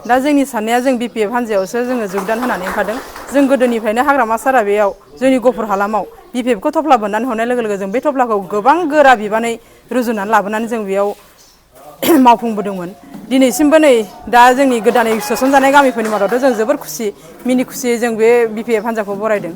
दा जोंनि साननाया जों BPF हान्जायावसो जोङो जगदान होनानै ओंखारदों। जों गोदोनिफ्रायनो हाग्रामा सारा बेयाव जोंनि गफुर हालामाव BPFखौ थफ्ला बोननानै हरनाय लोगो लोगो जों बे थफ्लाखौ गोबां गोरा बिबानै रुजुनानै लाबोनानै जों बेयाव मावफुंबोदोंमोन। दिनैसिमबो नै दा जोंनि गोदानै सोसनजानाय गामिफोरनि मादावथ' जों जोबोर खुसि मिनि खुसियै जों बे BPF हान्जाखौ बरायदों।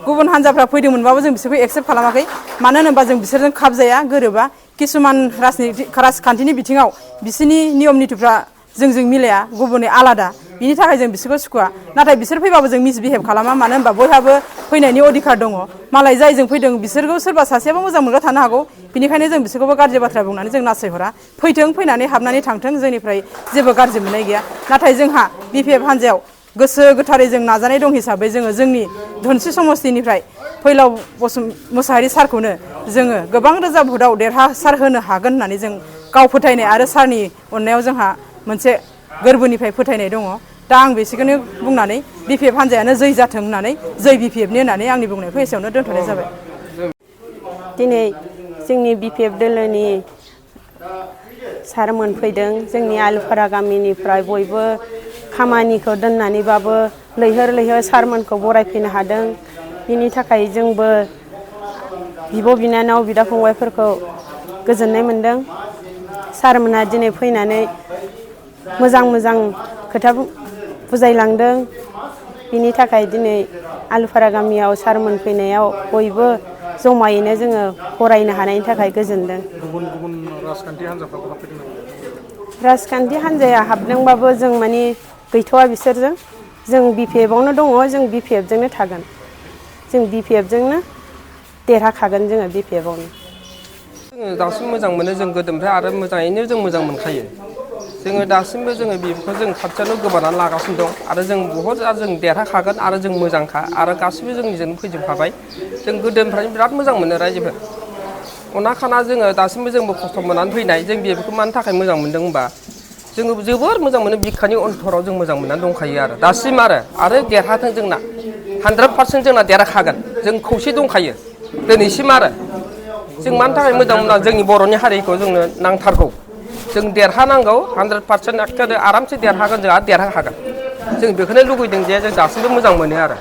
गुबुन हान्जाफ्रा फैदोंमोनबाबो जों बिसोरखौ एक्सेप्ट खालामाखै। मानो होनोबा जों बिसोरजों खाबजाया गोरोबा किसुमान राजखान्थिनि बिथिङाव बिसोरनि नियम नितिफ्रा जोंजों मिलाया गुबुननि आलादा बिनि थाखाय जों बिसोरखौ सुखुवा। नाथाय बिसोर फैबाबो जों मिसबिहेभ खालामा मानो होनबा बयहाबो फैनायनि अधिकार दङ। मालाय जायजों फैदों बिसोरखौ सोरबा सासेयाबो मोजां मोनग्रा थानो हागौ। बिनिखायनो जों बिसोरखौबो गाज्रि बाथ्रा बुंनानै जों नासयहरा। फैथों फैनानै हाबनानै थांथों जोंनिफ्राय जेबो गाज्रि मोननाय गैया। नाथाय जोंहा BPF हान्जायाव गोसो गोथारै जों नाजानाय दं हिसाबै जोङो जोंनि धोनस्रि समस्तिनिफ्राय फैलाव मोसाहारि सारखौनो जोङो गोबां रोजा भटआव देरहासार होनो हागोन होननानै जों गाव फोथायनाय आरो सारनि अननायाव जोंहा मोनसे गोरबोनिफ्राय फोथायनाय दङ। दा आं बेसेखौनो बुंनानै BPF हान्जायानो जै जाथों होननानै जै BPFनि होननानै आंनि बुंनायखौ एसेयावनो दोनथ'नाय जाबाय। दिनै जोंनि BPF दोलोनि सारमोन फैदों। जोंनि आलुफारा गामिनिफ्राय बयबो खामानिखौ दोननानैबाबो लैहोर लैहोर सारमोनखौ बरायफैनो हादों। बिनि थाखाय जोंबो बिब' बिनानाव बिदा फंबायफोरखौ गोजोननाय मोनदों। सारमोनहा दिनै फैनानै मोजां मोजां खोथा बुजायलांदों। बिनि थाखाय दिनै आलुफारा गामियाव सारमोन फैनायाव बयबो जमायैनो जोङो फरायनो हानायनि थाखाय गोजोनदों। गुबुन गुबुन राजखान्थि हान्जाफ्राबो हाबफैदों नामा? राजखान्थि हान्जाया हाबदोंबाबो जों माने गैथ'वा बिसोरजों। जों BPFआवनो दङ। जों BPFजोंनो थागोन। जों BPFजोंनो देरहाखागोन जोङो BPFआवनो। जोङो दासिम मोजां मोनो जों गोदोनिफ्राय आरो मोजाङैनो जों मोजां मोनखायो। जोङो दासिमबो जोङो बेफोरखौ जों खाथियावनो गोबानानै लागासिनो दं आरो जों बहुद जों देरहाखागोन आरो जों मोजांखा आरो गासिबो जोंनिजोंनो फैजोबखाबाय। जों गोदोनिफ्रायनो बिराद मोजां मोनो रायजोफोर। अना खाना जोङो दासिमबो जोंबो खस्थ' मोननानै फैनाय जों बेफोरखौ मानि थाखाय मोजां मोनदों होनबा जोङो जोबोर मोजां मोनो बिखानि अन्तराव जों मोजां मोननानै दंखायो आरो दासिम आरो देरहाथों जोंना 100% जोंना देरहाखागोन। जों खौसे दंखायो दिनैसिम आरो जों मानि थाखाय मोजां मोना जोंनि बर'नि हारिखौ जोंनो नांथारगौ। जों देरहानांगौ 100% एखेबारे आरामसे देरहागोन जोंहा देरहाखागोन। जों बेखौनो लुगैदों जे जों दासिमबो मोजां मोनो आरो।